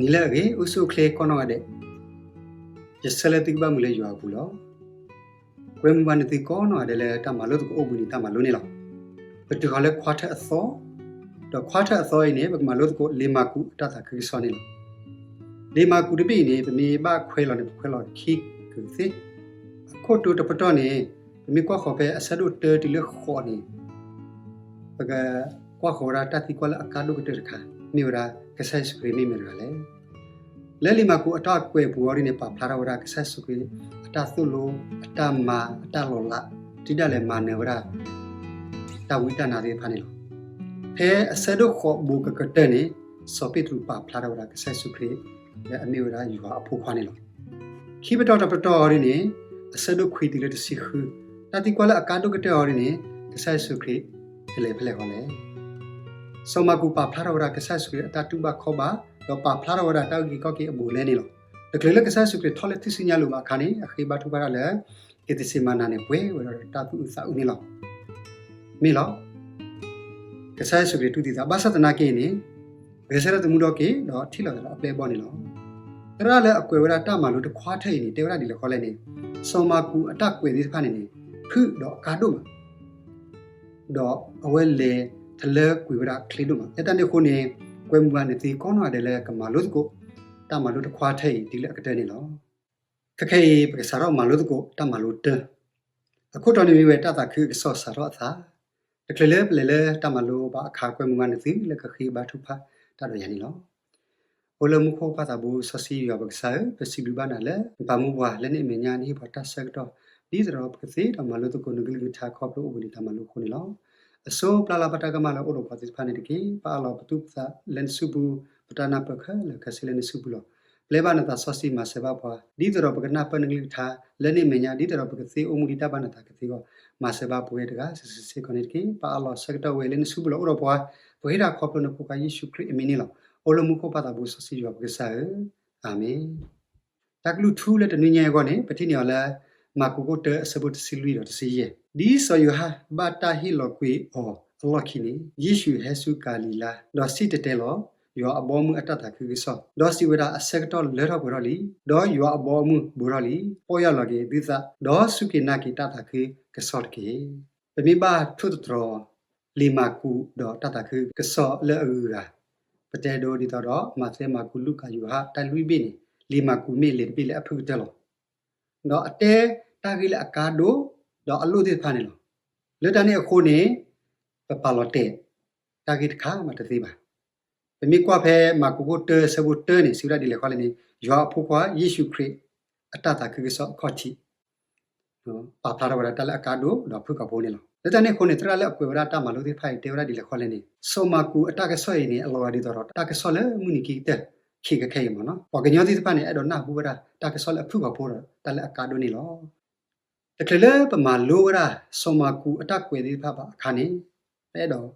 ယံာ်လၢအဂ့ၤ အိၣ်ဆူၣ်အိၣ်ချ့ကိးနီၢ်ဂၤဒဲး, ယဆၢလၢသုကဘၣ်မုာ်လၢယွၤအပူၤလီၤ. ကွဲမုာ်ဘၣ်နသုကိးနီၢ်ဂၤဒဲးလၢတၢ်မၤလိသကိးအိၣ်ဘှံးနံၤတၢ်မၤလိန့ၣ်လီၤ. ပတုၤဃီၤလၢခွါထၢၣ်အသီ, ဒီးခွါထၢၣ်အသီအံၤန့ၣ် ပကမၤလိသကိးလံာ်မၢ်ကူးအတၢ်သးခုကစီၣ်န့ၣ်လီၤ. လံာ်မၢ်ကူးတဘ့ၣ်အံၤန့ၣ် ပမ့ၢ်ဘၣ်ခွဲးလီၤန့ၣ် ပခွဲးလီၤခံကသ့ၣ်. အခိၣ်တီတပတီၢ်န့ၣ် ပမ့ၢ်ကွၢ်ဃီၤဖဲအဆၢဒိၣ်တၢတုၤလၢဃိးန့ၣ် ပကကွၢ်ဃီၤဝဲဒၣ်တၢ်သံကွၢ်လၢအကါဒိၣ်ကတၢၢ်တခါ မ့ၢ်ဝဲဒၣ်ကစၢ်ယ့ၣ်ၡူးခရံာ်မ့ၢ်မတၤတဂၤလဲၣ်. လၢလံာ်မၢ်ကူးအတၢ်ကွဲးပူၤအီၤဒ်န့ၣ် ပာ်ဖျါထီၣ်ဝဲဒၣ်ကစၢ်ယ့ၣ်ၡူးခရံာ်အတၢ်သိၣ်လိ, အတၢ်မၤ, အတၢ်လီၤလး, တုၤဒၣ်လဲာ်မၤနၢၤဝဲဒၣ် တၢ်ဝံတၢ်နါသ့ၣ်တဖၣ်န့ၣ်လီၤ. ဖဲအဆၢဒိၣ်ဃိးဘူးကကတၢၢ်န့ၣ် စီၤပ့းတရူးပာ်ဖျါထီၣ်ဝဲဒၣ်ကစၢ်ယ့ၣ်ၡူးခရံာ် လၢအမ့ၢ်ဝဲဒၣ်ယွၤအဖိခွါန့ၣ်လီၤ. ခံပတီၢ်တပတီၢ်အီၤဒ်န့ၣ် အဆၢဒိၣ်ခွံတုၤလၢတဆံဃု, တၢ်သံကွၢ်လၢအကါဒိၣ်ကတၢၢ်အီၤဒ်န့ၣ် ကစၢ်ယ့ၣ်ၡူးခရံာ် ကလဲၤဖဲလဲၣ်ဃီလဲၣ်. စီၤမၢ်ကူးပာ်ဖျါထီၣ်ဝဲဒၣ်ကစၢ်ယ့ၣ်ၡူးခရံာ်အတၢ်တူၢ်ဘၣ်ခီၣ်ဘၣ်, ဒီးပာ်ဖျါထီၣ်ဝဲဒၣ်တၢ်အုၣ်က့ၤခီၣ်က့ၤအဘူးအလဲန့ၣ်လီၤ. တချုးလၢကစၢ်ယ့ၣ်ၡူးခရံာ်ထီၣ်လၢထူၣ်စုညါလိၤဘၣ်အခါန့ၣ် အဃ့ဘါထုကဖၣ်တၢ်လၢ က့းသ့းစ့မနၤန့ၣ် ပှဲၤဝဲဒီးတၢ်သူၣ်အုးသးအုးန့ၣ်လီၤ. မ့ၢ်လီၤ. ကစၢ်ယ့ၣ်ၡူးခရံာ်တူၢ်သံသး ဘၣ်ဆၣ်သနာ်က့န့ၣ် ဂဲၤဆၢထၢၣ်သမူထီၣ်က့ၤ ဒီးထံၣ်လိာ်သးဒီးအပျဲၢ်အဘီၣ်န့ၣ်လီၤ. သရၣ်လၢအကွဲးဝဲဒၣ်တၢ်မၤလိတခွါထၢၣ်အံၤန့ၣ် တဲဝဲဒၣ်ဒ်လဲၣ်ဃီလဲၣ်န့ၣ်, စီၤမၢ်ကူးအတၢ်ကွဲးသ့ၣ်တဖၣ်န့ၣ်န့ၣ် ဖုၣ်ဒီးအကါဒိၣ်မး ဒီးအဝဲလဲၤထလၢကွံာ်ဝဲဒၣ်ချ့ဒိၣ်မး. လၢတၢ်န့ၣ်အဃိန့ၣ် ကွဲမုာ်ဘၣ်နသုကိးနီၢ်ဂၤဒဲးလၢကမၤလိသကိး တၢ်မၤလိတခွါထၢၣ်အံၤတုၤလၢအကတၢၢ်န့ၣ်လီၤ. ခဲခဲအံၤ ပကစးထီၣ်မၤလိသကိးတၢ်မၤလိတၢ, အခိၣ်တီန့ၣ်မ့ၢ်ဝဲတၢ်သးခုကစီၣ်စးထီၣ်အသး. တချုးလၢပလဲၤလၢတၢ်မၤလိဘၣ်အခါ ကွဲမုာ်ဘၣ်နသုလၢကဃ့ဘါထုကဖၣ်တၢ်ဒီးယၤန့ၣ်လီၤ. အိၣ်လၢမူခိၣ်ပၢ်သးဘိစီဆှံယွၤပကစၢ်ဧၢ, ပစံးဘျုးဘၣ်နၤလၢ နပာ်မူပှၤလၢနအမဲာ်ညါ နဟ့ၣ်ပှၤတၢ်ဆၢကတီၢ် ဒ်သိးဒီးပကသ့ဒီးမၤလိသကိးနကလုၢ်ကထါခီဖျိအိၣ်ဘှံးနံၤတၢ်မၤလိအဃိန့ၣ်လီၤ. အစိပျၢ်လၢ်ဘၣ်တၢ်ကမၣ်လၢအိၣ်ဒီးပှၤသ့ၣ်တဖၣ်န့ၣ်တက့ၢ်. ပအးလီၤပသူၣ်ပသးလၢနစုပူၤ, ပတၢ်နၢ်ပၢၢ်ခဲလၢာ်ခဲဆ့လၢနစုပူၤလီၤ. ပျဲဘၣ်နသးစီဆှံမၤစၢၤဘၣ်ပှၤ ဒ်သိးဒီးပကနၢ်ပၢၢ်နကလုၢ်ကထါ လၢနအမဲာ်ညါ ဒ်သိးဒီးပကသ့အိၣ်မူဒ်တၢ်ဘၣ်နသးကသ့အဂီၢ် မၤစၢၤဘၣ်ပဝဲတဂၤစုာ်စုာ်စ့ၢ်ကီးန့ၣ်တက့ၢ်. ပအးလီၤဆၢကတီၢ်ဝဲလၢနစုပူၤလီၤ. အိၣ်ဒီးပှၤ ပဃ့တၢ်ခီဖျိနဖိခွါယ့ၣ်ၡူးခရံာ်အမံၤန့ၣ်လီၤ. အိၣ်လၢမူခိၣ်ပၢ်သးဘိစီဆှံယွၤပကစၢ်ဧၢ, အၤမ့ၣ်. တၢ်ကလုၢ်ထူလၢတနွံညါအံၤအဂီၢ်န့ၣ် ပထံၣ်န့ၢ်အီၤလၢ မၢ်ကူးခိၣ်တၢအဆၢဖိတဆံလွံၢ်ဒီးတဆံယဲၢ်, ဒ်စီၤယိၤဟၣ်ဘၣ်တၢ်ဟ့ၣ်လီၤကွံာ်အီၤအလီၢ်ခံန့ၣ် ယ့ၣ်ၡူးဟဲဆူကၤလံၤလါ ဒီးစံၣ်တဲၤတဲလီၤ ယွၤအဘီအမုၢ်အတၢ်သးခုကစီၣ်, ဒီးစံးဝဲဒၣ် အဆၢကတီၢ်လၢထီၣ်ပှဲၤထီၣ်လံ, ဒီးယွၤအဘီအမုၢ်ဘူးထီၣ်လံ. ပီၢ်ယၢ်လီၤက့ၤသုသး ဒီးစူၢ်က့ၤနာ်က့ၤတၢ်သးခုကစီၣ်တက့ၢ်. ပမ့ၢ်ဘၣ်ထိၣ်သတြီၤ လံာ်မၢ်ကူးဒီးတၢ်သးခုကစီၣ်လၢအဂုၤအဂၤ, ပတဲဒိဒ်သိးဒီး မးသဲ, မၢ်ကူး, လူၤကၣ်, ယိၤဟၣ် တၢ်လွံၢ်ဘ့ၣ်န့ၣ် လံာ်မၢ်ကူးမ့ၢ်လံာ်တဘ့ၣ်လၢအဖုၣ်ကတၢၢ်လီၤ. ဒီးအတဲတၢ်ဂ့ၢ်လၢအကါဒိၣ် ဒီးအလိၣ်သ့ၣ်တဖၣ်န့ၣ်လီၤ. လၢတၢ်န့ၣ်အဃိန့ၣ် ပပာ်လီၤတဲာ်တၢ်ဂ့ၢ်တခါမးတသ့ဘၣ်. ပမ့ၢ်ကွၢ်ဖဲမၢ်ကူးခိၣ်တၢအဆၢဖိတၢန့ၣ် စံးဝဲဒၣ်ဒ်လဲၣ်ဃီလဲၣ်န့ၣ် ယွၤအဖိခွါယ့ၣ်ၡူးခရံာ် အတၢ်သးခုကစီၣ်အခီၣ်ထံး ပာ်ဖျါထီၣ်ဝဲဒၣ်တၢ်လၢအကါဒိၣ်ဒီးဖုၣ်ကိာ်ဖိန့ၣ်လီၤ. လၢတၢ်န့ၣ်အဃိန့ၣ် သရၣ်လၢအကွဲးဝဲဒၣ်တၢ်မၤလိသ့ၣ်တဖၣ်အံၤ တဲဝဲဒၣ်ဒ်လဲၣ်ဃီလဲၣ်န့ၣ် စီၤမၢ်ကူးအတၢ်ကစီၣ်အံၤန့ၣ် အလီၤဂာ်ဒ်သိးဒီးတၢ်ကစီၣ်လၢမုၢ်နံၤခံကတၢၢ်ခံကခဲအံၤမ့ၢ်နီၤ. ပှၤကညီသ့ၣ်တဖၣ်န့ၣ် အဲၣ်ဒိးနၢ်ဟူဝဲဒၣ်တၢ်ကစီၣ်လၢအဖုၣ်ကိာ်ဖိဒီးတၢ်လၢအကါဒိၣ်န့ၣ်လီၤ. တချုးလၢပမၤလိဝဲဒၣ် စီၤမၢ်ကူးအတၢ်ကွဲးသ့ၣ်တဖၣ်ဘၣ်အခါန့ၣ် ပအဲၣ်ဒိး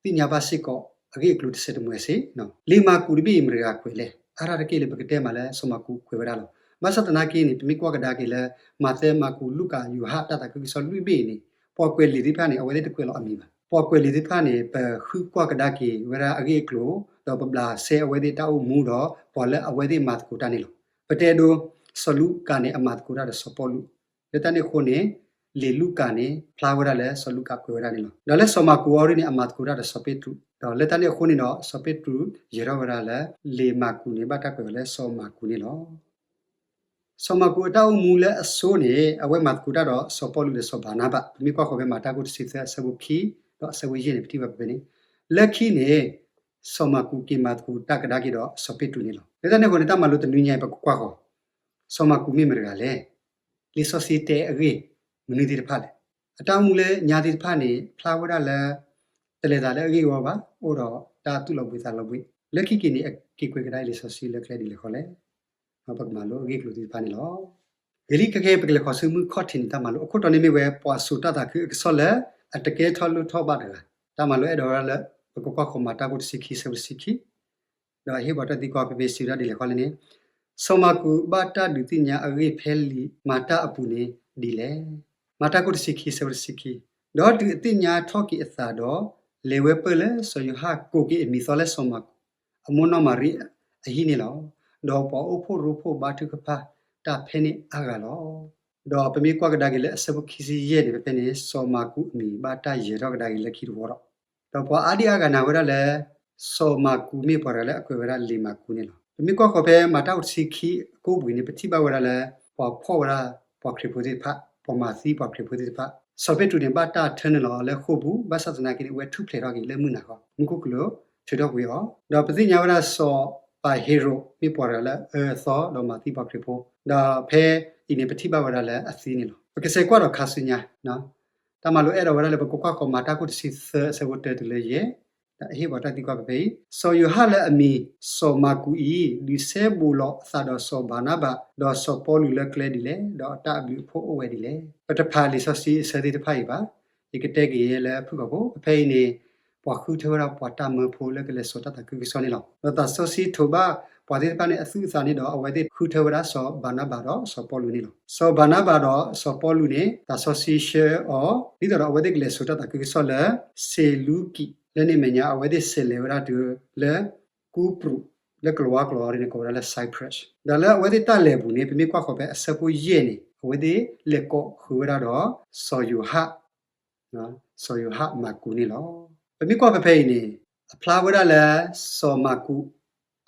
သ့ၣ်ညါဘၣ်စ့ၢ်ကီးအဂ့ၢ်အကျိၤတစဲးတမှဲၤစ့ၢ်. လံာ်မၢ်ကူးတဘ့ၣ်အံၤမတၤတဂၤကွဲးလဲၣ်. အါတက့ၢ်လၢပကတဲမးလၢစီၤမၢ်ကူးကွဲးဝဲဒၣ်လီၤ. ဘၣ်ဆၣ်သနာ်က့န့ၣ် ပမ့ၢ်ကွၢ်ကဒါက့ၤလၢ မးသဲ, မၢ်ကူး, လူၤကၣ်, ယိၤဟၣ် တၢ်သးခုကစီၣ်လွံၢ်ဘ့ၣ်အံၤန့ၣ် ပှၤကွဲးလံာ်သ့ၣ်တဖၣ်န့ၣ် အဝဲသ့ၣ်တကွဲးလီၤအမံၤဘၣ်. ပှၤကွဲးလံာ်သ့ၣ်တဖၣ်န့ၣ် ပဃုကွၢ်ကဒါက့ၤဝဲဒၣ်အဂ့ၢ်အကျိၤ ဒီးပဘျးစဲအဝဲသ့ၣ်တၢ်အိၣ်မူဒီး ပှၤလၢအဝဲသ့ၣ်မၤသကိးတၢ်န့ၣ်လီၤ. ပတဲဒိ စီၤလူၤကၣ်န့ၣ် အမၤသကိးတၢ်ဒီးစီၤပီလူး လၢတၢ်န့ၣ်အဃိန့ၣ် လံာ်လူၤကၣ်န့ၣ် ဖျါဝဲဒၣ်လၢစီၤလူၤကၣ်ကွဲးဝဲဒၣ်န့ၣ်လီၤ. ဒီးလၢစီၤမၢ်ကူးအီၤဒ်န့ၣ် အမၤသကိးတၢ်ဒီးစီၤပ့းတရူး ဒီးလၢတၢ်န့ၣ်အဃိန့ၣ်ဒီး စီၤပ့းတရူးယဲၤထီၣ်ဝဲဒၣ်လၢ လံာ်မၢ်ကူးန့ၣ် ဘၣ်တၢ်ကွဲးဝဲလၢစီၤမၢ်ကူးန့ၣ်လီၤ. စီၤမၢ်ကူးအတၢ်အိၣ်မူလၢအဆိန့ၣ် အဝဲမၤသကိးတၢ်ဒီးစီၤပီလူးဒီးစီၤဘၤနါဘး ပမ့ၢ်ကွၢ်ဃီၤဖဲမၤတၢ်ခိၣ်တဆံသၢအဆၢဖိခံ ဒီးအဆၢဖိယဲၢ်န့ၣ် ပထံၣ်ဘၣ်ဖဲန့ၣ် လၢခံန့ၣ် စီၤမၢ်ကူးက့ၤမၤသကိးတၢ်ကဒါက့ၤဒီးစီၤပ့းတရူးန့ၣ်လီၤ. လၢတၢ်န့ၣ်အဃိန့ၣ် တၢ်မၤလိတနွံညါအံၤ ပကကွၢ်ဃီၤ စီၤမၢ်ကူးမ့ၢ်မတၤတဂၤလဲၣ်. လံာ်စီဆှံတဲအဂ့ၢ်မနုၤသ့ၣ်တဖၣ်လဲၣ်. အတၢ်အိၣ်မူလၢညါသ့ၣ်တဖၣ်န့ၣ် ဖျါဝဲဒၣ်လၢ တလဲၤသးလၢအဂ့ၢ်အဝီဘၣ်, အိၣ်ဒီးတၢ်သူၣ်လီၤဘှံးသးလီၤဘှံး. လၢခံက့ၤန့ၣ် အက့ၤကွဲးကဒါအံၤလံာ်စီဆှံလၢကျဲဒ်လဲၣ်ဃီလဲၣ်. ပကမၤလိအဂ့ၢ်အကျိၤသ့ၣ်တဖၣ်န့ၣ်လီၤ. ဂ့ၤလံ ခဲကဲ ပကလဲၤဃီၤဆူမုၢ်ခီၣ်ထံးန့ၣ် တၢ်မၤလိအခိၣ်တီန့ၣ်မ့ၢ်ဝဲ ပှၤစိာ်တၢ်သးခုအကစီၣ်လၢအတကဲထီၣ်လိၣ်ထီၣ်ဘၣ်တဂၤ. တၢ်မၤလိအဲၣ်ဒိးဝဲဒၣ်လၢ ပကကွၢ်ဃီၤမၤတၢ်ခိၣ်တဆံခံ ဆၢဖိတဆံခံ ဒီးဟ့ၣ်ပှၤတၢ်သံကွၢ်ဖဲဖဲစံးဝဲဒၣ်ဒ်လဲၣ်ဃီလဲၣ်န့ၣ်, စီၤမၢ်ကူးဘၣ်တၢ်ဒုးသ့ၣ်ညါအဂ့ၢ်ဖဲလံာ်မၤတၢ်အပူၤန့ၣ်ဒ်လဲၣ်. မၤတၢ်ခိၣ်တဆံခံ ဆၢဖိတဆံခံ, ဒီးတုၤအသ့ၣ်ညါထီၣ်က့ၤအသးဒီး လဲၤဝဲပၢၢ်လၢစီၤယိၤဟၣ်ကိးက့ၤအမံၤသီလၢစီၤမၢ်ကူး, အမိၢ်နီၢ်မၤရံ အဟံၣ်န့ၣ်လီၤ. ဒီးပှၤအိၣ်ဖှိၣ်ရိဖှိၣ်ဘါထုကဖၣ်တၢ်ဖဲန့ၣ်အါဂၤလီၤ. ဒီးပမ့ၢ်ကွၢ်ကဒါက့ၤလၢအဆၢဖိခံဆံယဲၢ်န့ၣ် ဖဲဖဲန့ၣ် စီၤမၢ်ကူးအမံၤဘၣ်တၢ်ယၢၤထီၣ်ကဒါက့ၤလၢခံတဝီဒီး ဒီးပှၤအါဒံၣ်အါဂၤနာ်ဝဲဒၣ်လၢ စီၤမၢ်ကူးမ့ၢ်ပှၤတဂၤလၢအကွဲးဝဲဒၣ်လံာ်မၢ်ကူးန့ၣ်လီၤ. ပမ့ၢ်ကွၢ်ဃီၤဖဲမၤတၢ်အိၣ်တဆံခံအကိၣ်ပူၤန့ၣ် ပထံၣ်ဘၣ်ဝဲဒၣ်လၢ ပှၤဖှီၣ်ဝဲဒၣ်ပှၤခရံာ်ဖိသ့ၣ်တဖၣ်, ပှၤမၤသံပှၤခရံာ်ဖိသ့ၣ်တဖၣ်, စီၤပ့းတရူးန့ၣ် ဘၣ်တၢ်ထၢနုာ်လီၤအီၤလၢဃိာ်ပူၤ, ဘၣ်ဆၣ်သနာ်က့န့ၣ် အဝဲထူၣ်ဖျဲးထီၣ်က့ၤလၢမုၢ်နၤဃီ, မူခိၣ်ကလူးထုးထီၣ်ကွံာ်အီၤ, ဒီးပသ့ၣ်ညါဝဲဒၣ်စီၤပၤဟ့ရိာ်မ့ၢ်ပှၤတဂၤလၢအအၢအသီ ဒီးမၤသံပှၤခရံာ်ဖိ, ဒီးဖဲအံၤန့ၣ် ပထံၣ်ဘၣ်ဝဲဒၣ်လၢအသံန့ၣ်လီၤ. ပကစဲးကွၢ်ဒီးခါဆူညါ တၢ်မၤလိအဲၣ်ဒိးဝဲဒၣ်လၢပကကွၢ်ဃီၤ မၤတၢ်ခိၣ်တဆံသၢ အဆၢဖိတၢတုၤလၢယဲၢ်, ဒီးအဟ့ၣ်ပှၤတၢ်သံကွၢ်ဖဲဖဲအံၤ, စီၤယိၤဟၣ်လၢအမံၤစီၤမၢ်ကူးအံၤ ဒုးစဲဘူးလီၤအသးဒီးစီၤဘၤနဘၤ ဒီးစီၤပီလူးလၢကျဲဒ်လဲၣ်, ဒီးအတၢ်အဘျုးအဖှိၣ်အိၣ်ဝဲဒ်လဲၣ်. ပတဖးလံာ်စီဆှံအဆၢသ့ၣ်တဖၣ်အံၤဘၣ်. ယကတဲက့ၤယဲလၢဖုၣ်ကိာ်ဖိ, ဖဲအံၤန့ၣ် ပှၤဃုထၢဝဲဒၣ်ပှၤတၢ်မၢဖိလၢကလဲၤစိာ်တၢ်သးခုကစီၣ်န့ၣ်လီၤ. ဒီးသးစီဆှံထိးဘၣ်ပှၤသ့ၣ်တဖၣ်န့ၣ် အသူၣ်အသးန့ၣ်ဒီး အဝဲသ့ၣ်ဃုထၢဝဲဒၣ်စီၤဘၤနဘၤဒီးစီၤပီလူးန့ၣ်လီၤ. စီၤဘၤနဘၤဒီးစီၤပီလူးန့ၣ် သးစီဆှံဆှၢအီၤ ဒ်သိးဒီးအဝဲသ့ၣ်ကလဲၤစိာ်တၢ်သးခုကစီၣ်လၢ စ့လူကံး လၢန့ၣ်အမဲာ်ညါ အဝဲသ့ၣ်ဆဲးလဲၤဝဲဒၣ်တုၤလၢ ကူပြူး လၢကလၤဝါကျိာ်အီၤဒ်န့ၣ် ကိးဝဲဒၣ်လၢ Cyprus. ဒီးလၢအဝဲသ့ၣ်တၢ်လဲၤပူၤန့ၣ် ပမ့ၢ်ကွၢ်ဃီၤဖဲအဆၢဖိယဲၢ်န့ၣ် အဝဲသ့ၣ်လဲၤကိးဃုာ်ဝဲဒၣ်ဒီး စီၤယိၤဟၣ် စီၤယိၤဟၣ်မၢ်ကူးန့ၣ်လီၤ. ပမ့ၢ်ကွၢ်ဖဲဖဲအံၤန့ၣ် အဖျါဝဲဒၣ်လၢစီၤမၢ်ကူး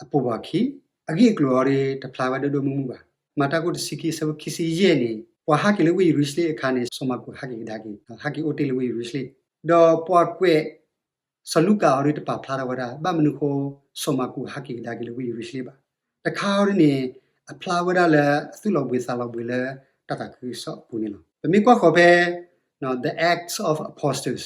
အပူၤဘၣ်အခံ, အဂ့ၢ်အကျိၤအီၤဒ်တဖျါဝဲဒၣ်ဒိၣ်ဒိၣ်မုၢ်မုၢ်ဘၣ်. မၤတၢ်ခိၣ်တဆံခံ အဆၢဖိခံဆံယဲၢ်န့ၣ် ပှၤဟးက့ၤလၢဝ့ၢ်ယရူၤၡလ့ၣ်အခါန့ၣ် စီၤမၢ်ကူးဟးက့ၤကဒါက့ၤ, ဟးက့ၤအိၣ်တ့ၢ်လၢဝ့ၢ်ယရူၤၡလ့ၣ်, ဒီးပှၤကွဲး စီၤလူၤကၣ်အီၤဒ်တပာ်ဖျါထီၣ်ဝဲဒၣ် ဘၣ်မနုၤအဃိ စီၤမၢ်ကူးဟးက့ၤကဒါက့ၤလၢဝ့ၢ်ယရူၤၡလ့ၣ်ဘၣ်. တခါအီၤဒ်န့ၣ် အဖျါဝဲဒၣ်လၢအသူၣ်လီၤဘှံးသးလီၤဘှံးလၢတၢ်သးခုကစီၣ်အပူၤန့ၣ်လီၤ. ပမ့ၢ်ကွၢ်ဃီၤဖဲ The Acts of Apostles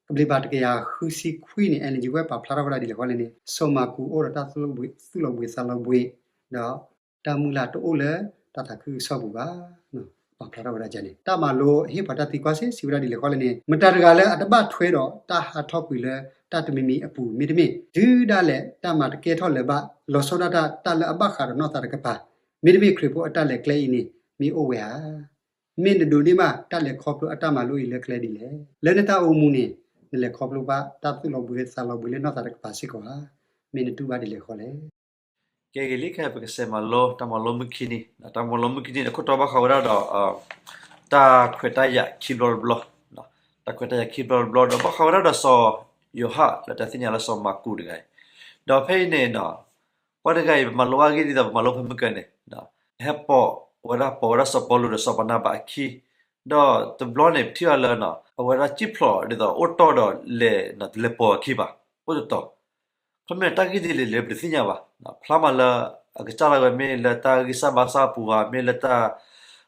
ကဘျံးပၤတကယၤဃုဆံခွံန့ၣ် Ellen G. White ပာ်ဖျါထီၣ်ဝဲဒၣ်ဒ်လဲၣ်ဃီလဲၣ်န့ၣ် စီၤမၢ်ကူးအိၣ်ဒီးတၢ် သူၣ်လီၤဘှံးသးလီၤဘှံး ဒီးတၢ်မုၢ်လၢ်တအိၣ်လၢတၢ်သးခုကစီၣ်ပူၤဘၣ်. ပာ်ဖျါထီၣ်ဝဲဒၣ်န့ၣ် တၢ်မၤလိအဟ့ၣ်ပှၤတၢ်သံကွၢ်စ့ၢ် စံးဝဲဒၣ်ဒ်လဲၣ်ဃီလဲၣ်န့ၣ် မတၤတဂၤလၢအတဘၣ်ထွဲဒီးတၢ်ဟးထီၣ်ကွံာ်လၢတၢ်တမံၤမံၤအပူၤ မ့တမ့ၢ် တုၤဒၣ်လဲာ်တၢ်မၤတကဲထီၣ်လၢၤဘၣ် လီၤဆီဒၣ်တၢ် တၢ်လၢအဘၣ်ဃးဒီးနီၢ်သးတကပၤ မ့တမ့ၢ်ခရံာ်ဖိအတၢ်လဲၤကျဲအံၤန့ၣ် မ့ၢ်အိၣ်ဝဲဧါ. မ့ၢ်နဒိးန့ၢ်ဘၣ်တၢ်လဲၤခီဖျိအတၢ်မၤလိအံၤလၢကျဲဒ်လဲၣ်. လၢနတၢ်အိၣ်မူန့ၣ် နလဲၤခီဖျိဘၣ်တၢ်သူၣ်လီၤဘှံးသးလီၤဘှံးလၢနီၢ်သးတကပၤစ့ၢ်ကီးဧါ. မ့ၢ်နတူၢ်ဘၣ်ဒ်လဲၣ်ဃီလဲၣ်. ကဲဂ့ၤလံ ခဲအံၤပကစဲးမၤလိ တၢ်မၤလိမုၢ်ခံနံၤ, တၢ်မၤလိမုၢ်ခံနံၤန့ၣ် အခိၣ်တီဘၣ်ဃးဝဲဒၣ်ဒီး တၢ်ခွဲးတၢ်ယာ်ခံဘျီတဘျီ, တၢ်ခွဲးတၢ်ယာ်ခံဘျီတဘျီ ဒီးဘၣ်ဃးဝဲဒၣ်ဒီးစီၤယိၤဟၣ် လၢတၢ်သ့ၣ်ညါလၢစီၤမၢ်ကူးတဂၤအံၤ, ဒီးဖဲအံၤန့ၣ် ပှၤတဂၤအံၤ ပမၤလိအဂ့ၢ်ဒ်သိးပမၤလိဖဲမုၢ်ကၢန့ၣ်, ဟဲပိာ်ဝဲဒၣ် ပိာ်ဝဲဒၣ်စီၤပီလူးဒီးစီၤဘၤနၤဘၤအခံ, ဒီးတဘျီန့ၣ် ပထံၣ်ဘၣ်လၢ အဝဲဒၣ်စံၣ်ဖျိးဒ်သိးအိၣ်တီၢ်ဒီးလဲၤ လဲၤပိာ်အခံဘၣ်, အိၣ်တတီၤ ခီမ့ၢ်တၢ်ဂ့ၢ်ဒ်လဲၣ်လဲၣ် ပတသ့ၣ်ညါဘၣ်. ဖျါမးလၢ အကစၢ်ဒၣ်ဝဲမ့ၢ်လၢတၢ်ဂံၢ်စၢ်ဘါစၢ်အပူၤဧါ, မ့ၢ်လၢတၢ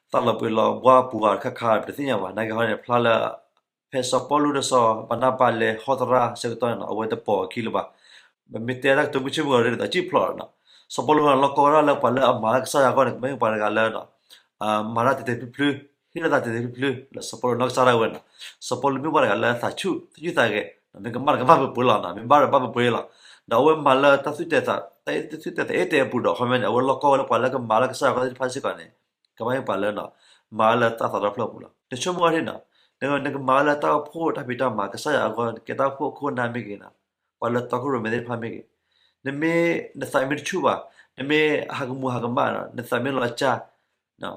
်သးလီၤဘှံးလီၤဘှါအပူၤဧါ တခါခါ ပတသ့ၣ်ညါဘၣ်. နာ်က့ဟီန့ၣ် ဖျါလၢ ဖဲစီၤပီလူးဒီးစီၤဘၤနၤဘၤလဲၤဟီသရၣ်ဆၢကတီၢ်န့ၣ် အဝဲတပိာ်အခံလၢၤဘၣ်. ပမ့ၢ်တဲတၢ်ကတိၤမုၢ်ဆ့ၣ်မုၢ်ဂီၤဒ်သိးစံၣ်ဖျိးန့ၣ်, စီၤပီလူးလီၢ်ကီဝဲဒၣ်လၢပှၤလၢအမၤလၢကစၢ်ယွၤအဂီၢ်န့ၣ် ကမ့ၢ်ပှၤတဂၤလၢ မၤတၢ်တဲာ်တဲာ်ဖျုးဖျုး, ဟ့ၣ်လီၤသးတဲာ်တဲာ်ဖျုးဖျုး လၢစီၤပီလူးနီၢ်ကစၢ်ဒၣ်ဝဲန့ၣ်. စီၤပီလူးမ့ၢ်ပှၤတဂၤလၢအသးဆူၣ် သးဆူၣ်သးဂဲၤ, မ့ၢ်ကမၣ်တကမၣ်ပှဲၤပှဲၤလီၤ, မ့ၢ်ဘၣ်ဒီးဘၣ်ပှဲၤပှဲၤလီၤ. ဒီးအဝဲမၤလၢတၢ်သူၣ်တဲာ်သး တၢ်သူၣ်တဲာ်သးအဲၣ်တဲာ်အပူၤဒီး ခီမ့ၢ်န့ၣ် အဝဲလီၢ်ကီဝဲလၢပှၤလၢကမၤလၢကစၢ်ယွၤအဂီၢ်သ့ၣ်တဖၣ်စ့ၢ်ကီးန့ၣ် ကမ့ၢ်ပှၤလၢ မၤလၢတၢ်သးဒီဖျၢၣ်အပူၤလီၤ. နဆိကမိၣ်အီၤဒ်န့ၣ်, နကမၤလၢတၢ်အိၣ်ဖှိၣ်တၢ်ဖံးတၢ်မၤ ကစၢ်ယွၤအဂီၢ် နကဲတၢ်အိၣ်ဖှိၣ်အခိၣ်အနၢ်မ့ၢ်ဂ့ၤ, ပှၤလၢတီခိၣ်ရိၣ်မဲသ့ၣ်တဖၣ်မ့ၢ်ဂ့ၤ, နမ့ၢ်နသးမ့ၢ်တဆူၣ်ဘၣ်, နမ့ၢ်ဟးကမူၤဟးကမၣ်, နသးမ့ၢ်လီၤစၢ်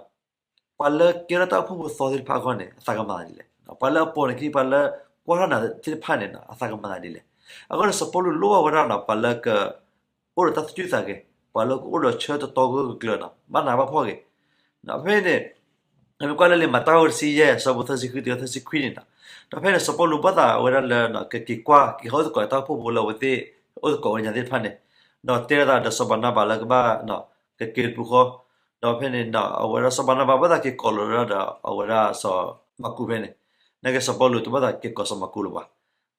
ပှၤလၢကဲထီၣ်တၢ်အိၣ်ဖှိၣ်ဖိသီသ့ၣ်တဖၣ်အဂီၢ်န့ၣ် အသးကမၤသးဒ်လဲၣ်. ပှၤလၢအပိာ်နခံ ပှၤလၢကွၢ်ထီၣ်နၤသ့ၣ်တဖၣ်န့ၣ် အသးကမၤသးဒ်လဲၣ်. အဃိန့ၣ် စီၤပီလူးလိၣ်ဘၣ်ဝဲဒၣ် ပှၤလၢက အိၣ်ဒီးတၢ်သူၣ်ဆူၣ်သးဂဲၤ, ပှၤလၢကအိၣ်ဒီးဆၢတတီဂၢၢ်ဂၢၢ်ကျၢၤန့ၣ် ဘၣ်နးဘၣ်ဖှီၣ်ဂ့ၤ. ဖဲန့ၣ် မ့ၢ်ကွၢ်လၢလံာ်မၤတၢ်တဆံယဲၢ် အဆၢဖိသၢဆံဃုတုၤသၢဆံခွံန့ၣ်, ဒီးဖဲန့ၣ် စီၤပီလူးဘၣ်သးဝဲဒၣ်လၢ ကက့ၤကွၢ် က့ၤဟးအိၣ်သကိးတၢ်အိၣ်ဖှိၣ်ဖိလၢအဝဲသ့ၣ် အိၣ်သကိးဝဲညါသ့ၣ်တဖၣ်န့ၣ်, ဒီးတဲဝဲဒၣ်ဒီးစီၤဘၤနၤဘၤလၢကဘၣ် ကက့ၤတပူၤဃီ, ဒီးဖဲန့ၣ် အဝဲဒၣ်စီၤဘၤနၤဘၤဘၣ်သးက့ၤကိးလီၤဝဲဒၣ်ဒီး အဝဲဒၣ်စီၤမၢ်ကူးဖဲန့ၣ်, နာ်က့စီၤပီလူးတဘၣ်သးက့ၤကိးစီၤမၢ်ကူးလၢၤဘၣ်.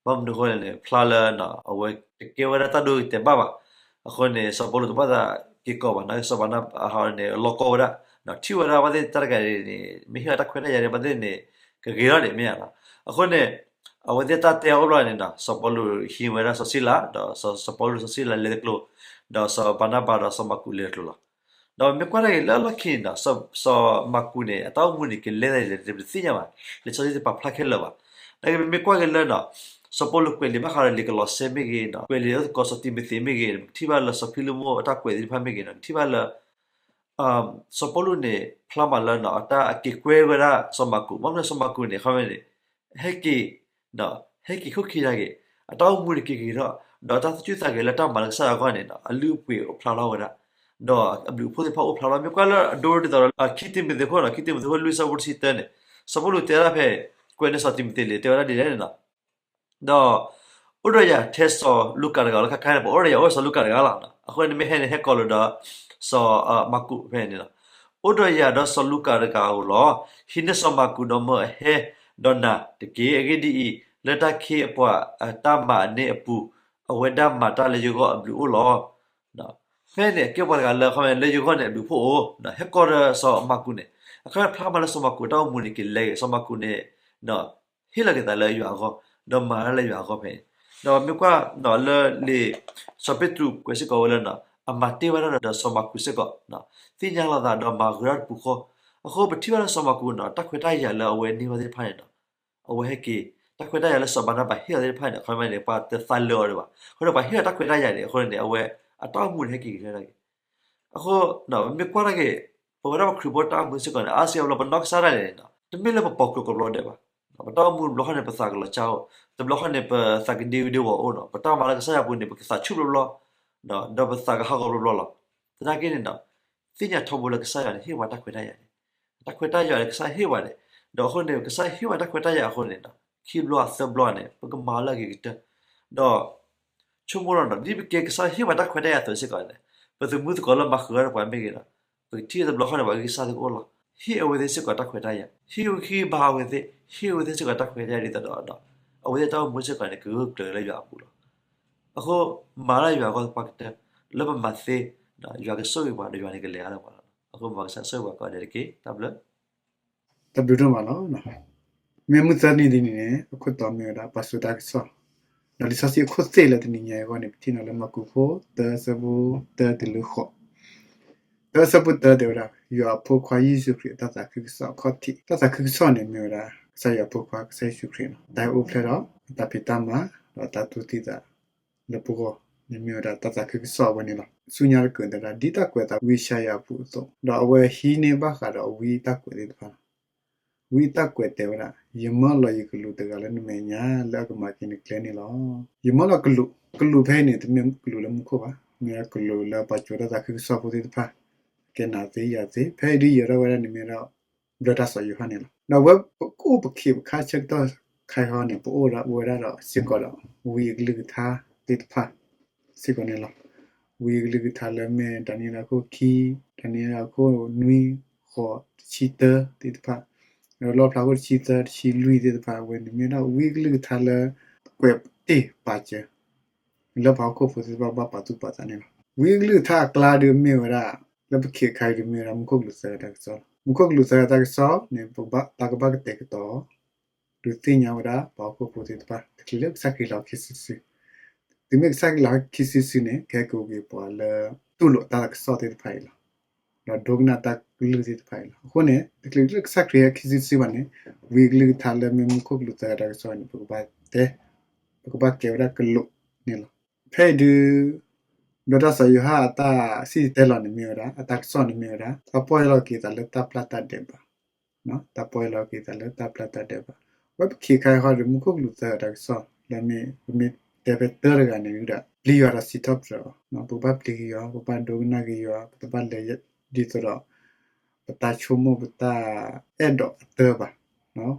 ဘၣ်မနုၤအဃိလဲၣ်န့ၣ် ဖျါလၢ အဝဲတကဲဝဲဒၣ်တၢ်ဒိဂ့ၤတဲာ်ဘၣ်ဘၣ်. အဃိန့ၣ် စီၤပီလူးတဘၣ်သးက့ၤကိးဘၣ်, နာ်က့စီၤဘၤနၤဘၤန့ၣ် လီၢ်ကီဝဲဒၣ်, ထံၣ်ဝဲဒၣ်ဘၣ်သ့ၣ်တၢ်တဂၤန့ၣ် မ့ၢ်ဟ့ၣ်အီၤတၢ်ခွဲးတၢ်ယာ်န့ၣ် ဘၣ်သ့ၣ်န့ၣ် ကဂ့ၤထီၣ်ဒံးမ့ၢ်ဧါ. အဃိန့ၣ် အဝဲသ့ၣ်တၢ်တဲအီၤဘျီန့ၣ်ဒီး စီၤပီလူးဟံးဝဲဒၣ်စီၤစံလၤ, ဒီးစီၤပီလူးစီၤစံလၤလဲၤတကျိၤ, ဒီးစီၤဘၤနၤဘၤဒီးစီၤမၢ်ကူးလဲၤတကျိၤလီၤ. ဒီးမ့ၢ်ကွၢ်တၢ်ဂ့ၤလၢအလီၢ်ခံန့ၣ်ဒီး စီၤမၢ်ကူးန့ၣ် အတၢ်အိၣ်မူန့ၣ် ကလဲၤတၢ်ဒ်လဲၣ် ပတသ့ၣ်ညါဘၣ်, လံာ်စီဆှံတပာ်ဖျါခဲလၢာ်ဘၣ်. နာ်က့ပမ့ၢ်ကွၢ်က့ၤလၢ စီၤပီလူးကွဲးလံာ်ဘၣ်ဃးဒီးလံာ်ကလီးစဲမ့ၢ်ဂ့ၤနီၤ, ကွဲးလံာ်အိၣ်သကိးစီၤတံၤမသ့းမ့ၢ်ဂ့ၤ, ပထံၣ်ဘၣ်လၢစီၤဖံလ့မိၣ်အတၢ်ကွဲးသ့ၣ်တဖၣ်မ့ၢ်ဂ့ၤနီၤ, ပထံၣ်ဘၣ်လၢ စီၤပီလူးန့ၣ် ဖျါမးလၢနီၤ အတၢ်အက့ၤကွဲဝဲဒၣ်စီၤမၢ်ကူး, ဘၣ်မနုၤစီၤမၢ်ကူးန့ၣ် ခီမ့ၢ်န့ၣ် ဟဲက့ၤ ဟဲက့ၤခိၣ်ခံတၢ်ဂ့ၤ, အတၢ်အိၣ်မူန့ၣ်က့ၤက့ၤထီၣ်, ဒီးတၢ်သးဆူၣ်သးဂဲၤလၢတၢ်မၤလၢကစၢ်ယွၤအဂီၢ်န့ၣ်နီၤ အလုၢ်အပှ့ၤအိၣ်ဖျါလီၤဝဲဒၣ်, ဒီးအဘျုးအဖှိၣ်သ့ၣ်တဖၣ်အိၣ်ဖျါလီၤ. မ့ၢ်ကွၢ်လၢအဒိတသီဒီး ခံတံၤမသ့းခိၣ်နီၤ, ခံတံၤမသ့းခိၣ်လွံၢ်ဆၢဖိတဆံတၢန့ၣ် စီၤပီလူးတဲဒၣ်ဖဲ ကွဲးန့ၢ်စီၤတံၤမသ့းလံာ် တဲဝဲဒၣ်ဒ်လဲၣ်န့ၣ်နီၤ ဒီး အိၣ်ဒီးယၤထဲစီၤလူၤကၣ်တဂၤလီၤ. ခါခါန့ၣ် ပအိၣ်ဒီးယၤအိၣ်စီၤလူၤကၣ်တဂၤလီၤ. အဃိန့ၣ်မ့ၢ်ဟဲန့ၣ် ဟဲကိးလိာ်ဒီး စီၤမၢ်ကူးဖဲန့ၣ်လီၤ. အိၣ်ဒီးယၤဒီးစီၤလူၤကၣ်တဂၤဧိၤလီၤ. ဟံးန့ၢ်စီၤမၢ်ကူးဒီးမၢအဟဲဒီးနၤတက့ၢ်. အဂ့ၢ်ဒ်အံၤ, လၢတၢ်ခ့အပှၤအတၢ်မၤအန့ၣ်အပူၤ, အဝဲဒၣ်မၤတၢ်လၢယဂီၢ်အဘျုးအိၣ်လီၤ. ဖဲန့ၣ် အကဲပှၤတဂၤလၢ ခီမ့ၢ်လၢယဂီၢ်န့ၣ် အဘျုးဖှိၣ်အိၣ်, ဟဲကိးဒီးစီၤမၢ်ကူးန့ၣ်, အခီဖျါမးလၢစီၤမၢ်ကူးတၢ်အိၣ်မူန့ၣ်က့ၤလဲၤဂ့ၤ, စီၤမၢ်ကူးန့ၣ် ဟ့ၣ်လီၤက့ၤသးလၢယွၤအဂီၢ်, ဒီးမၤတၢ်လၢယွၤအဂီၢ်ဖဲန့ၣ်, ဒီးမ့ၢ်ကွၢ်လၢလံာ် စီၤပ့းတရူးကွဲးစ့ၢ်ကီးဝဲလၢ အမၤတ့ၢ်ဝဲဒၣ်ဒီးစီၤမၢ်ကူးစ့ၢ်ကီး, သ့ၣ်ညါလိာ်သးဒီးမၤဂ့ၤထီၣ်တပူၤဃီ, အဃိပထံၣ်ဘၣ်လၢစီၤမၢ်ကူးနီၤ တၢ်ခွဲးတၢ်ယာ်လၢအဝဲန့ၢ်ဘၣ်သ့ၣ်တဖၣ်န့ၣ်နီၤ အဝဲဟဲက့ၤ, တၢ်ခွဲးတၢ်ယာ်လၢစီၤဘၤနၤဘၤဟ့ၣ်အီၤသ့ၣ်တဖၣ်န့ၣ် အခီပညီန့ၣ် ပှၤတသးလၢအီၤဒံးဘၣ်, အဃိန့ၣ် ပှၤဟ့ၣ်အီၤတၢ်ခွဲးတၢ်ယာ်န့ၣ် အဃိန့ၣ် အဝဲ အတၢ်အိၣ်မူန့ၣ်ဟဲက့ၤက့ၤထီၣ်က့ၤ အဃိ ပမ့ၢ်ကွၢ်တၢ်ဂ့ၤ, ပဝဲဒၣ်ပခရံာ်ဖိတၢ်အိၣ်မူစ့ၢ်ကီးန့ၣ် အါစံးအါဘျီပနီၢ်ကစၢ်ဒၣ်လဲာ်န့ၣ် တမ့ၢ်လၢပပိာ်ကျိၤကိးဘျီဒဲးဘၣ်. ပတၢ်အိၣ်မူတဘျီဃီန့ၣ် ပသးကလီၤကၢ်အိၣ်, တဘျီဃီန့ၣ် ပသးကဒ့ဝံၤဒ့ဝီၤအိၣ်နီၤ, ပတၢ်မၤလၢကစၢ်ယွၤပူၤန့ၣ် ပကသးဆူၣ်ဘျီဘျီ, ဒီးပသးကဟးဂီၤဘျီဘျီလီၤ. သနာ်က့န့ၣ်ဒီး သ့ၣ်ညါထီဘိလၢကစၢ်ယွၤန့ၣ် ဟ့ၣ်ပှၤတၢ်ခွဲးတၢ်ယာ်န့ၣ်, တၢ်ခွဲးတၢ်ယာ်န့ၣ် ကစၢ်ဟ့ၣ်ပှၤန့ၣ်, ဒီးအဃိန့ၣ် ကစၢ်ဟ့ၣ်ပှၤတၢ်ခွဲးတၢ်ယာ်အဃိန့ၣ်ဒီး ခံဘျီသၢဘျီန့ၣ် ပကမၤအီၤလၢအဂ့ၤကတၢၢ်, ဒီး ဆိကမိၣ်ဒီး ဒ်ပကဲကစၢ်ဟ့ၣ်ပှၤတၢ်ခွဲးတၢ်ယာ်အသိးစ့ၢ်ကီးန့ၣ် ပသုးမုၢ်သကိးလၢမၤဃုာ်ဝဲဒၣ်ပှၤမ့ၢ်ဂ့ၤဒီး ပကထံၣ်တဘျီဃီန့ၣ် ပှၤဂံၢ်စၢ်သ့ၣ်ကအိၣ်လီၤ. ဟ့ၣ်အဝဲသ့ၣ်စ့ၢ်ကီးတၢ်ခွဲးတၢ်ယာ်, ဟ့ၣ်ဂံၢ်ဘါအဝဲသ့ၣ်, ဟ့ၣ်အဝဲသ့ၣ်စ့ၢ်ကီးတၢ်ခွဲးတၢ်ယာ်ဒ်သိးဒီး အဝဲသ့ၣ်တၢ်အိၣ်မူစ့ၢ်ကီးန့ၣ် ကဂၢၢ်ကျၢၤလၢယွၤအပူၤလီၤ. အဃိ မၤလၢယွၤအဂီၢ်သပှၢ်ကတၢၢ်, လၢပမၤသ့ ယွၤကဆိၣ်ဂ့ၤပှၤဒီးယွၤန့ၣ်ကလဲၤအါလၢပှၤလီၤ. အဃိမၤကစၢ်ဆိၣ်ဂ့ၤပှၤကိးဂၤဒဲးတက့ၢ်. တၢ်ဘျုး တၢ်ဘျုးဒိၣ်မးလီၤ. မ့ၢ်မုၢ်သၢနံၤတနံၤန့ၣ် အခိၣ်တီမ့ၢ်ဝဲဒၣ်ပှၤစိာ်တၢ်ကစီၣ်, ဒီးလံာ်စီဆှံအခိၣ်သ့ၣ်လၢတနံၤညါအံၤအဂီၢ်န့ၣ် ပထံၣ်န့ၢ်လၢမၢ်ကူးဖိ သၢဆၢဖိတၢတုၤလၢဃိး, သၢဆၢဖိတၢတဲဝဲဒၣ် ယွၤအဖိခွါယ့ၣ်ၡူးခရံာ်အတၢ်သးခုကစီၣ်အခီၣ်ထံး, တၢ်သးခုကစီၣ်န့ၣ်မ့ၢ်ဝဲဒၣ် ကစၢ်ယွၤအဖိခွါ ကစၢ်ယ့ၣ်ၡူးခရံာ်လီၤ. တၢ်အိၣ်ဖျဲၣ်ထီၣ်အတၢ်ဖံးတၢ်မၤ ဒီးတၢ်တူၢ်သံသး လၢပဂီၢ်န့ၣ်မ့ၢ်ဝဲဒၣ်တၢ်သးခုကစီၣ်အဝဲန့ၣ်လီၤ. ဆူညါတကၢၢ်တဲဝဲဒၣ် ဒ်တၢ်ကွဲးအသးဝံယၡါယၤအပူၤအသိး, ဒီးအဝဲဟံးန့ၢ်ဘၣ်ဃးဒီးဝံအတၢ်ကွဲးသ့ၣ်တဖၣ်လီၤ. ဝံအတၢ်ကွဲးတဲဝဲဒၣ် ယမၢလီၤယကလူးတဂၤလၢနမဲာ်ညါ လၢအကမၤက့ၤနကျဲန့ၣ်လီၤ. ယမၢလီၤကလူး, ကလူးဖဲအံၤန့ၣ် တမ့ၢ်ကလူးလၢမူခိၣ်ဘၣ်, မ့ၢ်ဝဲဒၣ်ကလူးလၢပှၤစိာ်တၢ်သးခုကစီၣ်ဖိသ့ၣ်တဖၣ်, ကဲနၤသ့ယၤသ့, ဖဲအံၤဒုးယဲၤထီၣ်ဝဲဒၣ်န့ၣ်မ့ၢ်ဝဲဒၣ် ဘျၢတၢ်စီၤယိၤဟၣ်န့ၣ်လီၤ. ဒီးအဝဲပကအိၣ်ပခံးပခါဆၢကတီၢ်ခါအံၤဟီန့ၣ် ပအိၣ်ဒၣ်ဝဲဒၣ်ဒီးစ့ၢ်ကီးဒီး ဝံအကလုၢ်ကထါသ့ၣ်တဖၣ် စ့ၢ်ကီးန့ၣ်လီၤ. ဝံအကလုၢ်ကထါလၢမ့ၢ်ဒၤနံးယ့လးအခိၣ်ခံ, ဒၤနံးယ့လးအခိၣ်နွံ, ဃိး, တဆံတၢသ့ၣ်တဖၣ်, ဒီးလီၣ်ဖျါခိၣ်တဆံသၢ, တဆံလွံၢ်သ့ၣ်တဖၣ် အဝဲန့ၣ်မ့ၢ်ဒၣ်ဝံအကလုၢ်ကထါလၢ ကွဲးတ့ၢ်ပာ်စၢၤ လၢပှၤဟီၣ်ခိၣ်ဖိသ့ၣ်တဖၣ်ဘၣ်ပာ်သူၣ်ပာ်သးန့ၣ်လီၤ. ဝံအကလုၢ်ကထါအကျါဒုးမ့ၢ်ဝဲဒၣ် လၢပခံးခါအံၤဒုးမ့ၢ်ဝဲဒၣ် မူခိၣ်ကလူးသၢဂၤတၢ်ကစီၣ်လီၤ. မူခိၣ်ကလူးသၢဂၤတၢ်ကစီၣ်န့ၣ် ပကဘၣ် ပကဘၣ်ကတဲာ်ကတီၤ ဒုးသ့ၣ်ညါဝဲဒၣ်ပှၤဟီၣ်ခိၣ်ဖိသ့ၣ်တဖၣ် တချုးလၢကစၢ်ခရံာ်လီၤခံစုတစု, တုၤမ့ၢ်ကစၢ်ခရံာ်လီၤခံစုတစုန့ၣ် ကဟဲက့ၤအိၣ်က့ၤပှၤလၢ တူၢ်လိာ်တၢ်ကစီၣ်သ့ၣ်တဖၣ်အံၤလီၤ. ဒီးဒိကနၣ်တၢ်ကလုၢ်သ့ၣ်တဖၣ်အံၤလီၤ. အဃိန့ၣ် တချုးလၢကစၢ်ခရံာ်လီၤခံစုတစုဘၣ်န့ၣ် ဝံအကလုၢ်ကထါလၢမ့ၢ်မူခိၣ်ကလူးသၢဂၤတၢ်ကစီၣ်န့ၣ် ပကဘၣ်တဲ ပကဘၣ်ကဲဝဲဒၣ်ကလူးန့ၣ်လီၤ. ဖဲအံၤဒုး ဘျၢတၢ်စီၤယိၤဟၣ်အတၢ်စံၣ်တဲၤတဲလီၤန့ၣ်မ့ၢ်ဝဲဒၣ် အတၢ်ကစီၣ်န့ၣ်မ့ၢ်ဝဲဒၣ် တၢ်ပီၢ်ယၢ်လီၤက့ၤသးလၢတၢ်ပျၢ်တၢ်ဒဲးဘး, တၢ်ပီၢ်ယၢ်လီၤက့ၤသးလၢတၢ်ပျၢ်တၢ်ဒဲးဘး, ဝဲပခံးခါအံၤဟီဒီး မူခိၣ်ကလူးသၢဂၤတၢ်ကစီၣ်လၢမ့ၢ် ပမ့ၢ်တဲဖဲတၢတဂၤန့ၣ်ဒုးဒီး ပျံၤယွၤဒီးစံးထီၣ်ပတြၢၤအီၤ, ပကဘၣ်ပျံၤက့ၤယွၤ ပဘၣ်ဒိကနၣ်က့ၤယွၤ ပတဘၣ်လဲၤဒ်သိးဒီး ပတၢ်ဆိကမိၣ်ပတၢ်အဲၣ်ဒိးအတၢဘၣ်,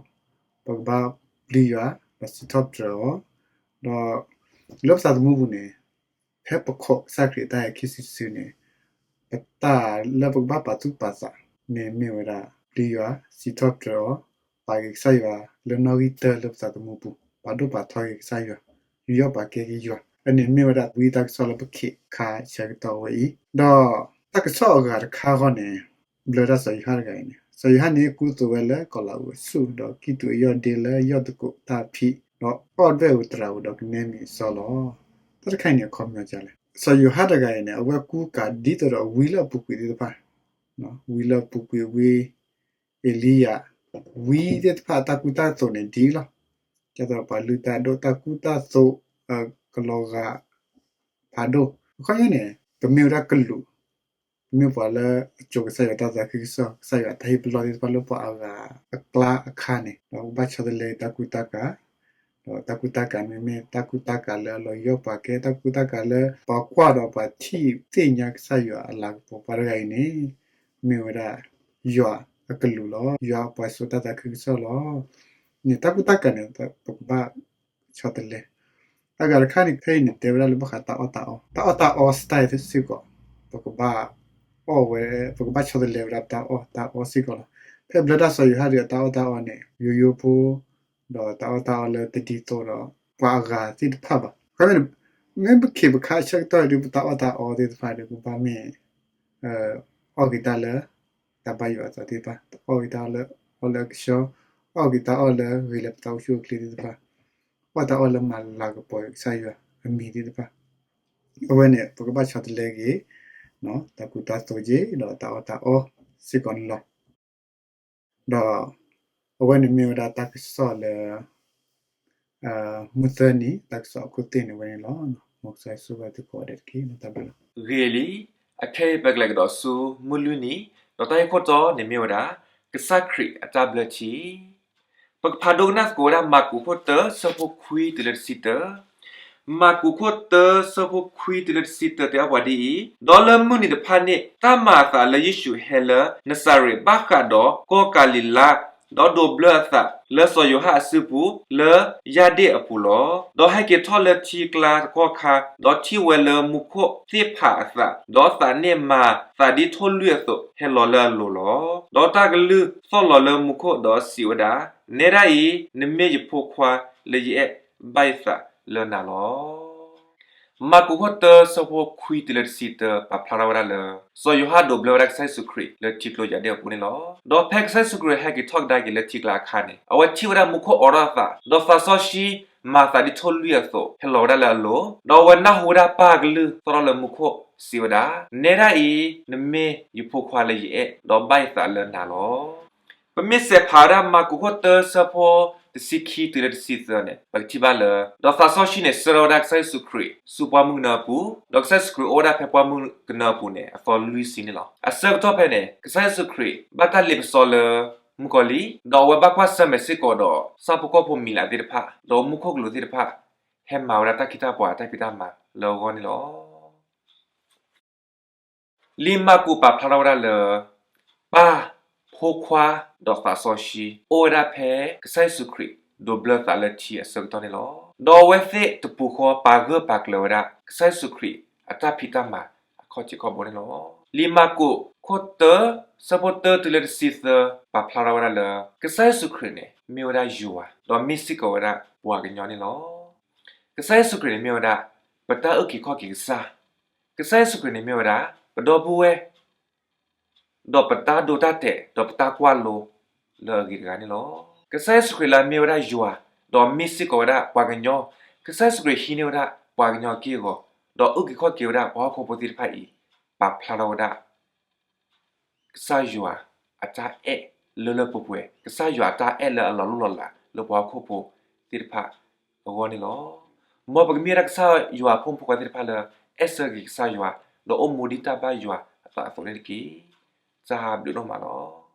ပကဘၣ်ပျံၤယွၤ ဒီးစံးထီၣ်ပတြၢၤအီၤ, ဒီး လၢပသးသမူပူၤန့ၣ် ဖဲပခိးကစၢ်ခရံာ်တၢ်ဟဲခံစုတစုန့ၣ် ပတၢ်လၢပကဘၣ်ပာ်သူၣ်ပာ်သးန့ၣ်မ့ၢ်ဝဲဒၣ် ပျံၤယွၤ စံးထီၣ်ပတြၢၤအီၤ, ပာ်က့ၤကစၢ်ယွၤလၢနီၣ်ဂံၢ်တၢလၢပသးသမူပူၤ, ပာ်ဒိၣ်ပာ်ထီက့ၤကစၢ်ယွၤ, ယူးယီၣ်ပာ်ကဲက့ၤယွၤ, အန့ၣ်မ့ၢ်ဝဲဒၣ်ဝံတၢ်ကစီၣ်လၢပခံးခါဆၢကတီၢ်ဝဲအံၤ, ဒီးတၢ်ကစီၣ်အဂၤတခါဃီန့ၣ် ဘျၢတၢ်စီၤယိၤဟၣ်တဂၤအံၤန့ၣ် စီၤယိၤဟၣ်န့ၣ်ကူသိးဝဲလၢကီးလးအူးအဆူၣ် ဒီးကံၣ်တူာ်အယီၢ်ဒ့လၢယီၢ်သကိးတၢ်ဖံး ဒီးအီၣ်ဒွဲၣ်အူးသရၣ်အူးဒီးကနဲမံၤအစီလီၤ. တၢ်တခါအံၤန့ၣ်အခီပညီဒ်လဲၣ်. စီၤယိၤဟၣ်တဂၤအံၤန့ၣ် အဝဲကူကၤဒ်သိးဒီးဝံလၢအပူၤကွံာ်သ့ၣ်တဖၣ်, ဝံလၢအပူၤကွံာ်ဝံ အ့လံယၤ, ဝံသ့ၣ်တဖၣ်အတၢ်ကူတၢ်သိးန့ၣ်ဒ်အံၤလီၤ. ဒ်သိးပှၤလုၢ်တၢ်ဒိၣ်တၢ်ကူတၢ်သိး ကလီၤဂာ်ဖးဒိၣ်. အခီပညီန့ၣ် ပမ့ၢ်ဝဲဒၣ်ကလူး, ပမ့ၢ်ပှၤလၢအစိာ်ကစၢ်ယွၤတၢ်သးခုကစီၣ်, ကစၢ်ယွၤတၢ်ဟ့ၣ်ပလီၢ်သ့ၣ်တဖၣ်လၢပှၤအဂၤအကျါအခါန့ၣ် ဒီးပကဘၣ်ဆီတလဲတၢ်ကူတၢ်ကၤ, ဒီးတၢ်ကူတၢ်ကၤန့ၣ်မ့ၢ်တၢ်ကူတၢ်ကၤလၢအလီၤယီၢ်ပှၤကဲ, တၢ်ကူတၢ်ကၤလၢပှၤကွၢ်ဒီးပှၤထံၣ်သ့ၣ်ညါကစၢ်ယွၤအလၤကပီၤ ပှၤတဂၤအံၤန့ၣ် မ့ၢ်ဝဲဒၣ်ယွၤအကလူးလီၤ. ယွၤအပှၤစိာ်တၢ်သးခုကစီၣ်လီၤ. န့ၣ်တၢ်ကူတၢ်ကၤန့ၣ် ပကဘၣ်ဆီတလဲ. အဂၤတခါန့ၣ် ဖဲအံၤန့ၣ် တဲဝဲဒၣ်လၢဘၣ်ဃးတၢ်အီၣ်တၢ်အီ, တၢ်အီၣ်တၢ်အီ style စ့ၢ်ကီး ပကဘၣ်အီၣ်ဝဲ, ပကဘၣ်ဆီတလဲဝဲဒၣ်ပတၢ်အီၣ်တၢ်အီစ့ၢ်ကီးလီၤ. ဖဲဘျၢတၢ်စီၤယိၤဟၣ်ဒီးအတၢ်အီၣ်တၢ်အီန့ၣ် ယိယိဖိ, ဒီးတၢ်အီၣ်တၢ်အီလၢတဒ်သိးဒီးပှၤအဂၤသ့ၣ်တဖၣ်ဘၣ်. အဃိန့ၣ် မ့ၢ်ပခ့ပခါအဆၢကတီၢ်ဒီး ပတၢ်အီၣ်တၢ်အီသ့ၣ်တဖၣ်ဒီး ကဘၣ်မ့ၢ် အီၣ်က့ၤတၢ်လၢ တၢ်ဘၣ်ယွၤအသးသ့ၣ်တဖၣ်, အီၣ်က့ၤတၢ်အီၣ်လၢအီလၢအကဆှီ, အီၣ်က့ၤတၢ်အီၣ်လၢဂ့ၤလၢပသးအိၣ်ဆူၣ်အိၣ်ချ့သ့ၣ်တဖၣ်, အီၣ်တၢ်အီၣ်လၢမၤလၤကပီၤကစၢ်ယွၤအမံၤသ့ၣ်တဖၣ်. အဝဲန့ၣ် ပကဘၣ်ဆီတလဲက့ၤ တၢ်ကူတၢ်သိးက့ၤ ဒီးတၢ်အီၣ်တၢ်အီစ့ၢ်ကီးန့ၣ်လီၤ. ဒီးအဝဲန့ၣ်မ့ၢ်ဝဲဒၣ်တၢ်ကစီၣ်လၢ မုၢ်သၢနံၤ တၢ်ကစီၣ်အခိၣ်သ့ၣ်န့ၣ်ဝဲန့ၣ်လီၤ. မ်ကစၢ်ယွၤဆိၣ်ဂ့ၤသုကိးဂၤဒဲးတက့ၢ်. တၢ်ဘျုးလီၤ. ဂ့ၤလံ, အခဲအံၤပကလဲၤကဒီးဆူမုၢ်လွံၢ်နံၤ, ဒီးတၢ်ဂ့ၢ်ခိၣ်တီန့ၣ်မ့ၢ်ဝဲဒၣ် ကစၢ်ခရံာ်အတၢ်ဘျၢထံ. ပကဖးဒိကနၣ်သကိးဝဲဒၣ်မၢ်ကူးခိၣ်တၢ ဆၢဖိခွံတုၤလၢတဆံတၢ မၢ်ကူးခိၣ်တၢ ဆၢဖိခွံတုၤလၢတဆံတၢ တဲအီၣ်ပှၤဒ်အံၤ, ဒီးလၢမုၢ်နံၤတဖၣ်န့ၣ် တၢ်မၤအသးလၢယ့ၣ်ၡူးဟဲလၢနစၤရ့းဘၣ်ဃးဒီးကီၢ်ကၤလံၤလါ, ဒီးဒိးဘျၢအသးလၢစီၤယိၤဟၣ်အစုပူၤ လၢယၢ်ဒ့ၣ်အပူၤလီၤ. ဒီးဟဲက့ၤထီၣ်လၢထံကျါတကီၢ်ခါ, ဒီးထံၣ်ဝဲလၢမူခိၣ်သ့ၣ်ဖးအသး, ဒီးသးန့ၣ်မၤသးဒ်ထိၣ်လွံၢ်အသိး ဟဲလီၤလၢအလိၤလီၤ. ဒီးတၢ်ကလုၢ်သီၣ်လီၤလၢမူခိၣ်, ဒီးစံးဝဲဒၣ်, နဲဒၣ်အံၤ နမ့ၢ်ယဖိခွါလၢယအဲၣ်, ဘၣ်ယသးလၢနၤလီၤ. မၢ်ကူးခိၣ်တၢ ဆၢဖိခွံတုၤလၢတဆံတၢ ပာ်ဖျါထီၣ်ဝဲဒၣ်လၢ စီၤယိၤဟၣ်ဒိးဘျၢဝဲဒၣ်ကစၢ်ယ့ၣ်ၡူးခရံာ်လၢထံကျိယၢ်ဒ့ၣ်အပူၤန့ၣ်လီၤ. ဒီးဖဲကစၢ်ယ့ၣ်ၡူးခရံာ်ဟဲက့ၤထီၣ်ကဒါက့ၤလၢထံကျါအခါန့ၣ် အဝဲထံၣ်ဝဲဒၣ်မူခိၣ်အိးထီၣ်အသး, ဒီးသးစီဆှံမၤသးဒ်ထိၣ်လွံၢ်အသိး ဟဲလီၤဝဲဒၣ်လၢအလိၤ, ဒီးအဝဲနၢ်ဟူဝဲဒၣ်ပၢ်ကလုၢ်သီၣ်ထီၣ်လၢမူခိၣ်စံးဝဲဒၣ်, နဲဒၣ်အံၤ နမ့ၢ်ယဖိခွါလၢယအဲၣ်, ဒီးဘၣ်ယသးလၢနၤလီၤ. ပမ့ၢ်စဲးဖးဝဲဒၣ်မၢ်ကူးခိၣ်တၢ ဆၢဖိတဆံခံတုၤလၢတဆံသၢန့ၣ် ပကထံၣ်ဘၣ်လၢ ဒီးသးစီဆှံန့ၣ် ဆှၢထီၣ်ဝဲဒၣ်ကစၢ်ယ့ၣ်ၡူးခရံာ်ဆူပှၢ်မုၢ်ကနၢအပူၤ, ဒီးကစၢ်ယ့ၣ်ၡူးခရံာ်အိၣ်ဝဲဒၣ်ဖဲပှၢ်မုၢ်ကနၢအပူၤန့ၣ် အသီလွံၢ်ဆံန့ၣ်လီၤ. အဆၢကတီၢ်ဖဲန့ၣ် ကစၢ်ယ့ၣ်ၡူးခရံာ်ဘၣ်တၢ်လ့ပစီလၢမုၣ်ကီၤလံၢ်, ဒီးအဝဲဘၣ်ကွၢ်ဆၢၣ်မဲာ်စ့ၢ်ကီးဒီး ဆၣ်ဖိကီၢ်ဖိမံၤလၤသ့ၣ်တဖၣ်, ဒီးမူခိၣ်ကလူးသ့ၣ်တဖၣ် ဟဲမၤဝဲဒၣ်တၢ်ခ့တၢ်ပှၤတၢ်ဖံးတၢ်မၤလၢအဂီၢ်န့ၣ်လီၤ. လံာ်မၢ်ကူးပာ်ဖျါထီၣ်ဝဲဒၣ်လၢ ပၢ်, ဖိခွါ, ဒီးသးစီဆှံ အိၣ်ဝဲဒၣ်ဖဲကစၢ်ယ့ၣ်ၡူးခရံာ် ဒိးဘျၢသးလၢထံအဆၢကတီၢ်န့ၣ်လီၤ. ဒီးအဝဲသ့ၣ်တပူၤဃီပာ်ဂၢၢ်ပာ်ကျၢၤဝဲဒၣ် ကစၢ်ယ့ၣ်ၡူးခရံာ်အတၢ်ဖံးတၢ်မၤအခီၣ်ထံးခီၣ်ဘိန့ၣ်လီၤ. လံာ်မၢ်ကူးခိၣ်တၢ ဆၢဖိတၢတုၤလၢတဆံသၢ ပာ်ဖျါထီၣ်ဝဲဒၣ်လၢ ကစၢ်ယ့ၣ်ၡူးခရံာ်န့ၣ် မ့ၢ်ဝဲဒၣ်ယွၤ, ဒီးမ့ၢ်စ့ၢ်ကီးဝဲဒၣ်ပှၤကညီန့ၣ်လီၤ. ကစၢ်ယ့ၣ်ၡူးခရံာ်န့ၣ်မ့ၢ်ဝဲဒၣ် ပတၢ်အုၣ်က့ၤခီၣ်က့ၤကစၢ်, ကစၢ်ယ့ၣ်ၡူးခရံာ်န့ၣ်မ့ၢ်ဝဲဒၣ် ပဒီပုၢ်ဝဲၢ်, ဒီးပတၢ်ဒိတၢ်တဲာ် ဒီးပတၢ်ကွၢ်လိလၢအဂ့ၤတဂၤန့ၣ်လီၤ. ကစၢ်ယ့ၣ်ၡူးခရံာ်လၢအမ့ၢ်ဝဲဒၣ်ယွၤ, ဒီးမ့ၢ်စ့ၢ်ကီးဝဲဒၣ်ပှၤကညီ, ကစၢ်ယ့ၣ်ၡူးခရံာ်ဟံးန့ၢ်ဝဲဒၣ်ပှၤကညီအက့ၢ်အဂီၤ, ဒီးအုၣ်က့ၤခီၣ်က့ၤဝဲဒၣ်ပှၤဟီၣ်ခိၣ်ဖိသ့ၣ်တဖၣ်အံၤ, ပာ်ဖျါထီၣ်ဝဲဒၣ် ကစၢ်ယွၤအတၢ်အဲၣ်လၢလၢပှဲၤပှဲၤ, ကစၢ်ယွၤအတၢ်အဲၣ်လၢအလီၤလိၣ်လီၤလးလၢပှၤဟီၣ်ခိၣ်ဖိသ့ၣ်တဖၣ်အဂီၢ်န့ၣ်လီၤ. မ်ပကမ့ၢ်ဝဲဒၣ်ကစၢ်ယွၤအဖိမုၣ်ဖိခွါသ့ၣ်တဖၣ်လၢ အဲၣ်ဆၢက့ၤကစၢ်ယွၤ, ဒီးအိၣ်မူဒ်တၢ်ဘၣ်ယွၤအသးအသိးန့ၣ်တက့ၢ်. တၢ်ဘျုးဒိၣ်မးလီၤ.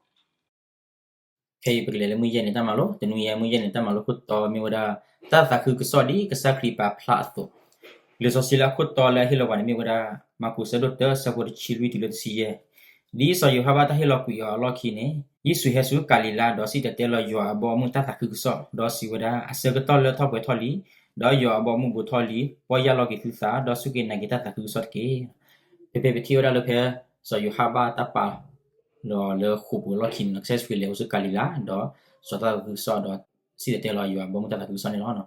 ခဲအံၤပကလဲၤလၢမုၢ်ယဲၢ်နံၤတၢ်မၤလိ, တနွံယဲၢ် မုၢ်ယဲၢ်နံၤတၢ်မၤလိခိၣ်တီ မ့ၢ်ဝဲဒၣ် တၢ်သးခုကစီၣ်ဒ်ကစၢ်ခရံာ်ပာ်ဖျါအသိး. လံာ်စီဆှံလၢအခိၣ်တီလၢအဟ့ၣ်လီၤပှၤန့ၣ်မ့ၢ်ဝဲဒၣ် မၢ်ကူးဆၢဒိၣ်တၢ ဆၢဖိတဆံလွံၢ်တုၤလၢတဆံယဲၢ်, ဒ်စီၤယိၤဟၣ်ဘၣ်တၢ်ဟ့ၣ်လီၤကွံာ်အီၤအလီၢ်ခံန့ၣ်, ယ့ၣ်ၡူးဟဲဆူကၤလံၤလါ ဒီးစံၣ်တဲၤတဲလီၤယွၤအဘီအမုၢ်တၢ်သးခုကစီၣ်, ဒီးစံးဝဲဒၣ်, အဆၢကတီၢ်လၢထီၣ်ပှဲၤထီၣ်လံ, ဒီးယွၤအဘီအမုၢ်ဘူးထီၣ်လံ, ပီၢ်ယၢ်လီၤက့ၤသုသး, ဒီးစူၢ်က့ၤနာ်က့ၤတၢ်သးခုကစီၣ်တက့ၢ်. ဖဲဖဲပထံၣ်ဝဲဒၣ်လၢဖဲ စီၤယိၤဟၣ်ဘၣ်တၢ်ပာ်လီၤလၢဃိာ်ပူၤအလီၢ်ခံန့ၣ် ကစၢ်ယ့ၣ်ၡူးခရံာ်လဲၤအိၣ်ဆူကၤလံၤလါ ဒီးစီၤတၢ်သးခုကစီၣ် ဒီးစံၣ်တဲၤတဲလီၤယွၤအဘီအမုၢ်တၢ်သးခုကစီၣ်န့ၣ်လီၤ.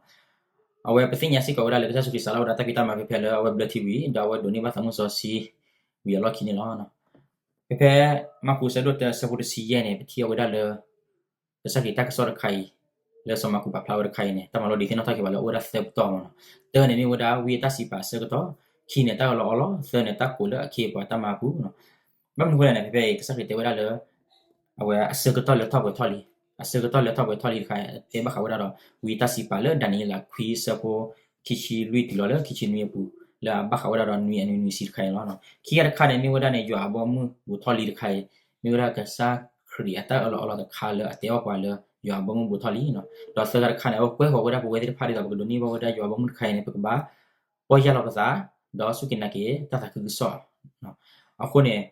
အဝဲပသ့ၣ်ညါစ့ၢ်ကီးဝဲဒၣ်လၢကစၢ်ယ့ၣ်ၡူးခရံာ်စးထီၣ်ဝဲဒၣ်တၢ်ဖံးတၢ်မၤဖဲဖဲလၢအဝဲဘျၢထံဝံၤ ဒီးအဝဲဒိးန့ၢ်ဘၣ်သးမုၢ်စီဆှံဝံၤအလီၢ်ခံန့ၣ်လီၤ. ဖဲဖဲမၢ်ကူးဆၢဒိၣ်တၢဆၢဖိတဆံယဲၢ်န့ၣ် ပထံၣ်အီၤဝဲဒၣ်လၢ ကစၢ်ခရံာ်တၢ်ကစီၣ်တခါအံၤ လၢစီၤမၢ်ကူးပာ်ဖျါဝဲတခါအံၤန့ၣ် တၢ်မၤလိဒုးသ့ၣ်နီၣ်ထီၣ်က့ၤပှၤလၢအအိၣ်ဝဲဒၣ်သၢပတီၢ်မးနီၤ. တၢန့ၣ်မ့ၢ်ဝဲဒၣ်ဝံအတၢ်စံးပာ်အဆၢကတီၢ်, ခံန့ၣ်တၢ်ကလီအီလီၤ, သၢန့ၣ်တၢ်ကိးလၢအခ့အပှၤတၢ်မၤပူၤနီၤ. ဘၣ်မနုၤအဃိလဲၣ်န့ၣ် ဖဲဖဲအံၤ ကစၢ်ခရံာ်တဲဝဲဒၣ်လၢ အဝဲအဆၢကတီၢ်လၢထီၣ်ပှဲၤထီၣ်လံ, အဆၢကတီၢ်လၢထီၣ်ပှဲၤထီၣ်လံတခါ တဲဘၣ်ဃးဝဲဒၣ်ဒီး ဝံတၢ်စံးပာ်လၢဒၤနံးယ့လးခွံဆၢဖိ ခံဆံလွံၢ်တုၤလီၤလၢခံဆံနွံအပူၤ လၢအဘၣ်ဃးဝဲဒၣ်ဒီးနွံအနွံနွံဆံတခါအံၤလီၤ. ခံဂၤတခါန့ၣ် မ့ၢ်ဝဲဒၣ်န့ၣ် ယွၤအဘီမုၢ်ဘူးထီၣ်လံတခါအံၤ မ့ၢ်ဝဲဒၣ်ကစၢ်ခရံာ်အတၢ်အၢၣ်လီၤအီလီၤတခါလၢအတဲအီၣ်ပှၤလၢ ယွၤအဘီမုၢ်ဘူးထီၣ်လံနီၤ. ဒီးသၢဂၤတခါန့ၣ် အဝဲကွဲဃီၤဝဲဒၣ်ပဝဲသ့ၣ်တဖၣ်ဒ်သိး ပကဒိးန့ၢ်ဘၣ်ဝဲဒၣ်ယွၤအဘီမုၢ်တခါအံၤန့ၣ် ပကဘၣ် ပီၢ်ယၢ်လီၤပသး ဒီးစူၢ်က့ၤနာ်က့ၤတၢ်သးခုကစီၣ်. အဃိန့ၣ်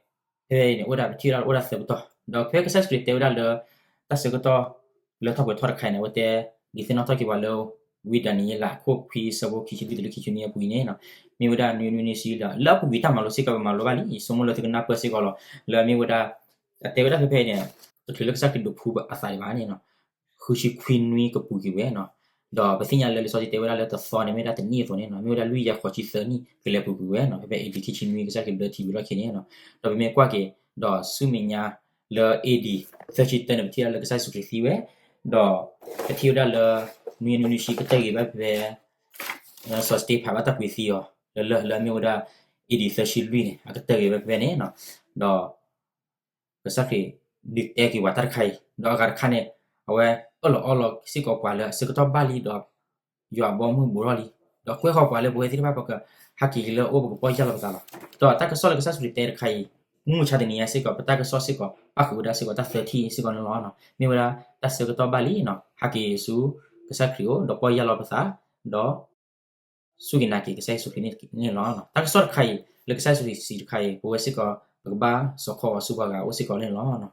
ဖဲအံၤန့ၣ် အိၣ်ဝဲဒၣ်ပထံၣ်ဝဲဒၣ်အိၣ်ဝဲဒၣ်သၢပတီၢ် ဒီးဖဲကစၢ်ယ့ၣ်ၡူးခရံာ်တဲဝဲဒၣ်လၢ တၢ်ဆၢကတီၢ်လၢထီၣ်ပှဲၤထီၣ်တခါအံၤန့ၣ် အဝဲတဲ ဒုးသ့ၣ်နီၣ်ထီၣ်က့ၤပှၤလၢ ဝံဒၤနံးယ့လးအခိၣ်ခွံဆၢဖိခံဆံလွံၢ်တုၤလၢခံဆံနွံအပူၤအံၤန့ၣ် မ့ၢ်ဝဲဒၣ်နွံနွံနွံဆံဒီး လၢအပူၤကွံာ်တၢ်မၤလိစ့ၢ်ကီး ပမၤလိဘၣ်လံ ယဆိကမိၣ်လၢသုကနၢ်ပၢၢ်စ့ၢ်ကီးလီၤ. လၢအမ့ၢ်ဝဲဒၣ် အတဲဝဲဒၣ်ဖဲဖဲအံၤန့ၣ် တချုးလၢကစၢ်ခရံာ်ဒုးဖှူအသးဒံးဘၣ်န့ၣ် ဃုဆံခွံနွံကပူၤကွံာ်ဝဲနီၤ. ဒီးပသ့ၣ်ညါလၢလံာ်စီဆှံတဲဝဲဒၣ်လၢတသီန့ၣ် မ့ၢ်ဒၣ်တနံၣ်အသိးန့ၣ်နီၤ မ့ၢ်ဝဲဒၣ်လွံၢ်ယၤဃိးဆံသၢနံၣ် ကလဲၤပူၤကွံာ်ဝဲနီၤ ဖဲဖဲ A D ခံဆံနွံ ကစၢ်ခရံာ်ဘျၢထံဝံၤလီၢ်ခံန့ၣ်နီၤ. ဒီးပမ့ၢ်ကွၢ်က့ၤ ဒီးဆူမဲာ်ညါလၢ A D သၢဆံတၢန့ၣ် ပထံၣ်ဒၣ်လၢကစၢ်ယ့ၣ်ၡူးခရံာ်သံဝဲ ဒီးပထံၣ်ဝဲဒၣ်လၢ နွံနွံနွံဆံကတၢၢ်ဂ့ၤဘၣ်ဖဲ စီၤစတ့ဖၣ်ဘၣ်တၢ်ကွံာ်သံအီၤ လၢလၢလၢအမ့ၢ်ဝဲဒၣ် A D သၢဆံလွံၢ်န့ၣ် အကတၢၢ်ဂ့ၤဘၣ်ဖဲဖဲန့ၣ်နီၤ. ဒီး ကစၢ်ခရံာ်ဒုးတဲက့ၤပှၤတၢ်တခါအံၤ ဒီးအဂၤတခါန့ၣ် အဝဲအၢၣ်လီၤအီလီၤစ့ၢ်ကီးပှၤလၢအဆၢကတီၢ်ဘၣ်လံဒီး ယွၤအဘီမုၢ်ဘူးထီၣ်လံ ဒီးကွဲဃီၤပှၤလၢပဝဲသ့ၣ်တဖၣ်ပကဟးက့ၤလၢအအိၣ် ပကပီၢ်ယၢ်လီၤပသးလီၤ. ဒီးတၢ်ကစီၣ်လၢကစၢ်ယ့ၣ်ၡူးခရံာ်တဲတခါအံၤ မုၢ်မဆါတနံၤညါစ့ၢ်ကီး ပတၢ်ကစီၣ်စ့ၢ်ကီး ပၣ်ဃုာ်ဝဲဒၣ်စ့ၢ်ကီးတၢ်သၢထံၣ်စ့ၢ်ကီးန့ၣ်လီၤ. မ့ၢ်ဝဲဒၣ်တၢ်ဆၢကတီၢ်ဘၣ်လံနီၤ ဟးက့ၤဆူကစၢ်ခရံာ်အအိၣ် ဒီးပီၢ်ယၢ်လီၤပသး ဒီး စူၢ်က့ၤနာ်က့ၤကစၢ်ယ့ၣ်ၡူးခရံာ်န့ၣ်လီၤ. တၢ်ကစီၣ်တခါအံၤ လၢကစၢ်ယ့ၣ်ၡူးခရံာ်စံးတခါအံၤ ပဝဲစ့ၢ်ကီး ပကဘၣ်စိာ်ခီအီၤဆူပှၤဂၤအအိၣ်စ့ၢ်ကီးန့ၣ်လီၤ.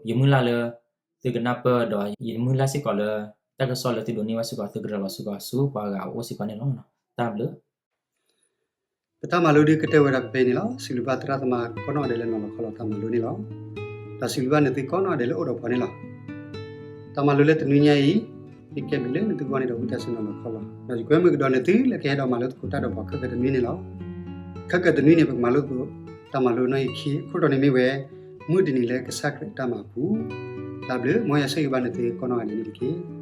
ယမုၢ်လၢ်လၢ သုကနၢ်ပၢၢ်ဒီး ယမုၢ်လၢ်စ့ၢ်ကီးလၢ တၢ်ကစီၣ်လၢသုဒိးန့ၢ်ဘၣ်စ့ၢ်ကီး သုကရၤလီၤစ့ၢ်ကီးဆူပှၤဂၤအအိၣ်စ့ၢ်ကီးန့ၣ်လီၤ. တၢ်ဘျုး ပတၢ်မၤလိဒုးကတၢၢ်ဝဲဒၣ်ဖဲဖဲအံၤန့ၣ်လီၤ. စံးဘျုးဘၣ်သရၣ်သမါကိးနီၢ်ဂၤဒဲးလၢနီၤလီၤခီလီၤတၢ်မၤလိန့ၣ်လီၤ. ဒီးစံးဘျုးဘၣ်နသုကိးနီၢ်ဂၤဒဲးလၢအိၣ်ဒီးပှၤန့ၣ်လီၤ. တၢ်မၤလိလၢတနွံညါအံၤ ယကဲဘျုးလၢနသုဂီၢ်န့ၣ်ဒီးဝံသးစူၤနီၤလီၤခီလီၤ. ဒီးယကွဲမုာ်ကဒီးနသုလၢကဟဲဒီးမၤလိသကိးတၢ်ဒီးပှၤခဲကနွံန့ၣ်လီၤ. ခဲကနွံန့ၣ် ပကမၤလိသကိးတၢ်မၤလိနီၣ်ဂံၢ်ခံ အခိၣ်တီန့ၣ်မ့ၢ်ဝဲ မုၢ်တနံၤလၢကစၢ်ခရံာ်အတၢ်မၤအပူၤ. တၢ်ဘျုး မ်ယွၤဆိၣ်ဂ့ၤဘၣ်နသုကိးနီၢ်ဂၤဒဲးန့ၣ်တက့ၢ်.